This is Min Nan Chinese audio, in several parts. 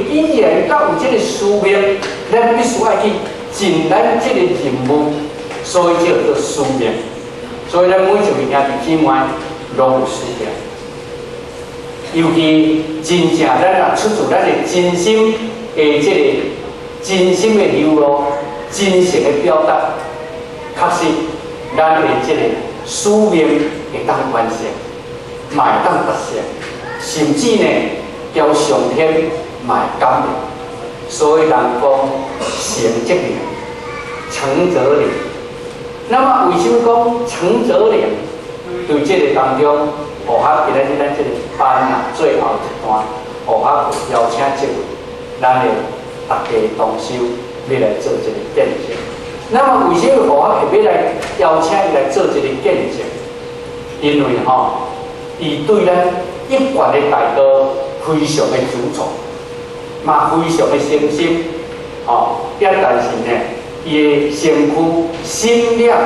既然閣有這个使命，咱必須愛去盡咱這个任務，所以叫做使命。所以咱每一位兄弟姊妹攏有使命。尤其真正咱若出自咱的真心的這个真心的流露、真誠的表達，確實咱的這個使命會當完成，嘛會當達成，甚至呢，交上天嘛會感應。所以人講成則靈，成則靈。那麼為什麼講成則靈？對這个當中，學校今仔日咱這个班啊，最後一段，學校邀請這位咱的大家同修欲來做這个見證。那麼為什麼學校特別來邀請伊來做這个見證？因為吼，伊對咱一貫的大道非常的執著，嘛非常的誠心，吼，也但是呢，伊的身軀心了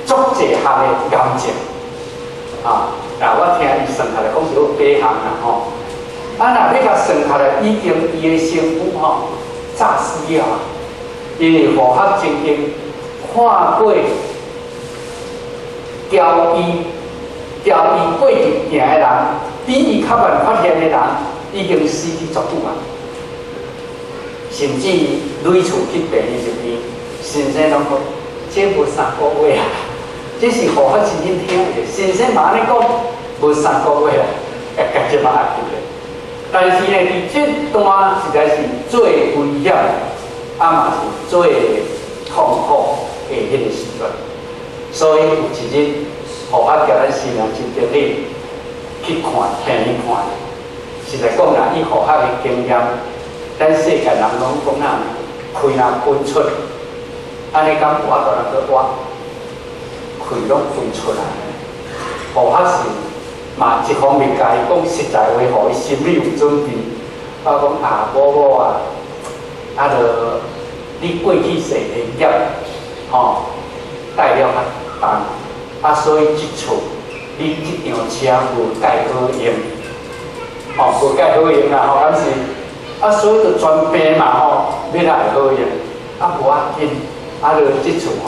足濟項的癌症，啊，嗱，我聽伊算下來講是有八項啦，吼，啊，若欲共算下來，已經伊的身軀吼早死了，因為何學曾經看過交伊交伊過去行的人，比伊較慢發現的人，已經死去足久啊，甚至累厝去病院入邊，先生攏講這無3個月啊，這是何學親身聽的，先生嘛按呢講，無三個月啊，會家己嘛會記得。但是呢，佇這段實在是最危險，啊嘛是最痛苦的彼个時陣。所以有一日，何學叫咱新娘真經理去看，病院看。實在講啦，以何學的經驗，咱世界人攏講啊，氣若噴出，按呢敢有法度人閣活？氣攏噴出來。何學是嘛，一方面共伊講實在話，予伊心裡有準備。我講啊，某某啊，啊，著你過去世的業，吼，帶了較重，啊，所以這次你這輛車無蓋好用，吼，無蓋好用啊，吼，敢是？啊，所以就全病嘛，吼，欲來會好用，啊，無要緊，啊，著這次吼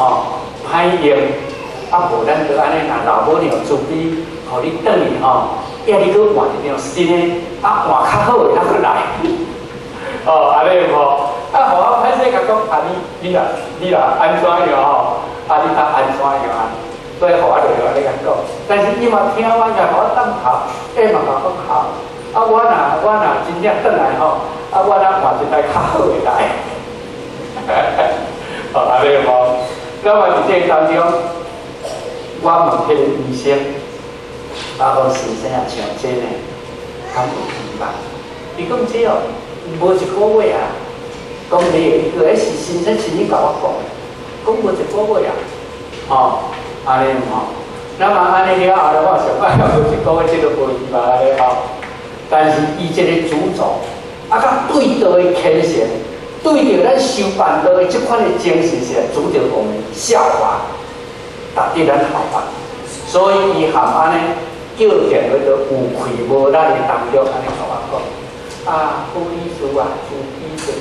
歹用，啊，無咱就按呢，若老母娘慈悲，予你轉去吼，抑你閣換一張新的，啊，換較好的，咱閣來。哦，按呢有無？啊，予我歹勢共講，啊，你若按怎樣吼？啊，你較按怎樣啊？所以予我就按呢共講。但是伊嘛聽我，也予我當頭，伊嘛共我講好。啊，我若真正轉來吼，啊，我若換一台較好的來。哦，按呢有無？那麼佇這个當中，我問彼个醫生，我講先生啊，像這呢，敢有希望？伊講這哦，無一個月啊，講你伊個彼是先生親耳共我講的，講無一個月啊，吼，按呢吼。那麼按呢了後咧，我想講無一個月，這都無希望按呢吼。但是伊這個執著，啊，佮對道的虔誠，對著咱修辦道的這款的精神，是來值得我們效法，值得咱效法。所以伊含按呢叫電話做有氣無力的當中，按呢共我講，啊，胡理事啊，慈悲一下，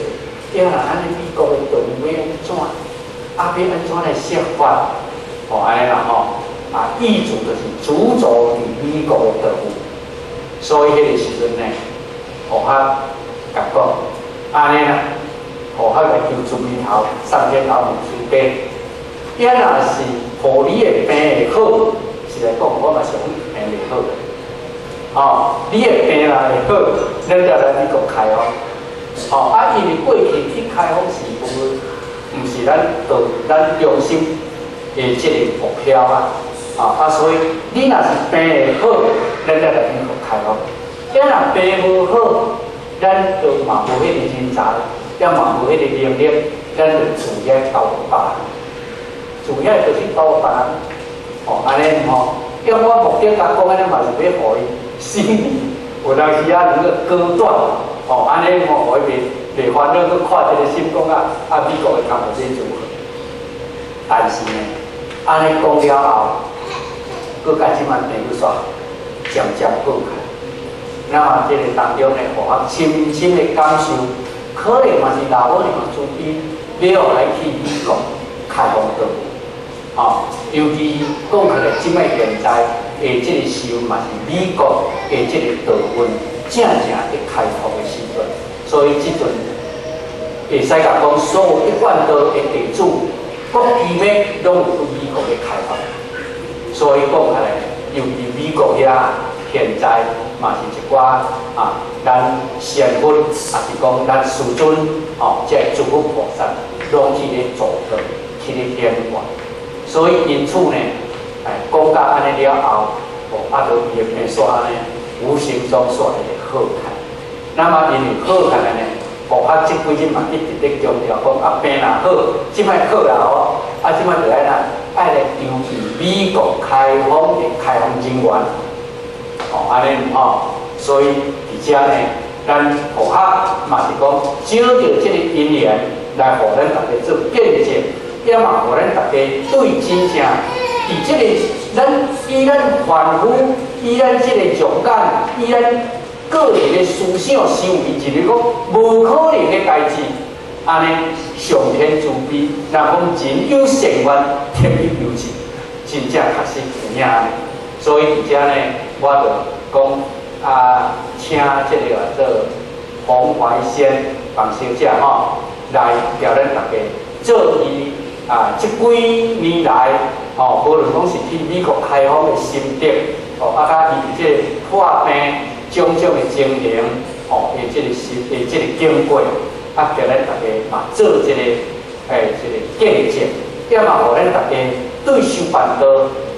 欲若按呢美國的道務欲按怎？啊，欲按怎來釋法？吼，按呢啦吼，啊，意思就是執著佇美國的道務。所以彼个時陣呢，何學共講，按呢啦，何學來求慈悲頭，送天老母慈悲。抑若是予你的病會好，實在講，我嘛想病袂好。吼，你的病若會好，咱才來美國開方。吼，啊，因為過去去開方是無，毋是咱道咱中心的這個目標啊。啊，所以你若是病會好，咱才來美國開方。抑若病無好，咱就嘛無彼个人才，也嘛無彼个能力，咱就自然交予別人，自然就是交予別人。吼，按呢吼，因為我目的共講按呢嘛是欲予伊心裡有當時啊能夠割斷，吼，按呢吼，予伊袂煩惱，閣看一個心講啊，啊，美國的工課這如何？但是呢，按呢講了後，閣到這擺病閣煞漸漸好起來。那麼這個當中呢，予我深深的感受，可能嘛是老母娘慈悲，欲予來去美國開放道，吼，尤其講起來，這擺現在的這個時陣嘛是美國的這個道運正正咧開拓的時陣，所以這陣會使共講，所有一貫道的地主，各期尾攏有去美國咧開發，所以講起來，尤其美國遐現在嘛是一寡啊，咱仙佛，也是講咱師尊，吼，這個諸佛菩薩，攏去咧做道，去咧顯化。所以因此呢，哎，講到按呢了後，哦，啊，就伊的病煞按呢，無形中煞會好起來。那麼因為好起來呢，哦，啊，這幾日嘛一直咧強調講，啊，病若好，這擺好啦哦，啊，這擺就愛哪，愛來籌備美國開放的開放人員，哦，按呢吼，所以佇遮呢，咱佛學嘛是講，藉著這個因緣來予咱大家做見證，也嘛予咱大家對真正佇這個咱以咱凡夫，以咱這個肉眼，以咱個人的思想思維，認為講無可能的代誌，按呢上天慈悲，若講人有善願，天意有志，真正確實有影。所以佇遮呢，我就講啊，請這個叫做洪懷仙洪小姐吼，來共咱大家做伊啊，這幾年來吼，無論講是去美國開放的心得，吼，啊，佮伊佇這個破病種種的情形，吼，的這個心的這個經過，啊，共咱大家嘛做這個這個見證，也嘛予咱大家對修辦道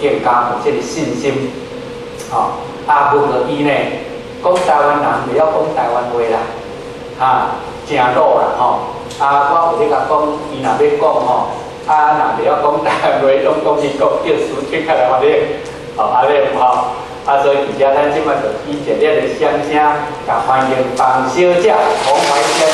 更加有這個信心，吼。啊，無過伊呢，講台灣人袂曉講台灣話啦，哈，誠老啦吼。啊，我有咧共講，伊若欲講吼，啊，若袂曉講台灣話，攏講伊講叫師姐較來翻譯，吼，按呢有吼。啊，所以佇遮咱這擺就以熱烈的掌聲，共歡迎洪小姐洪懷仙。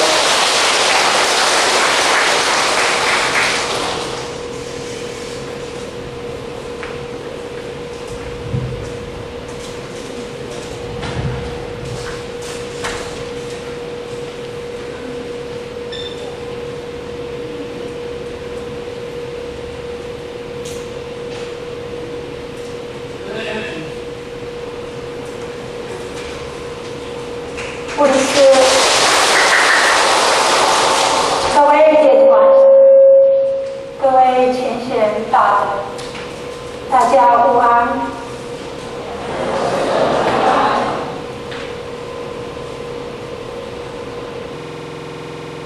恩師，各位點團，各位前賢大德，大家午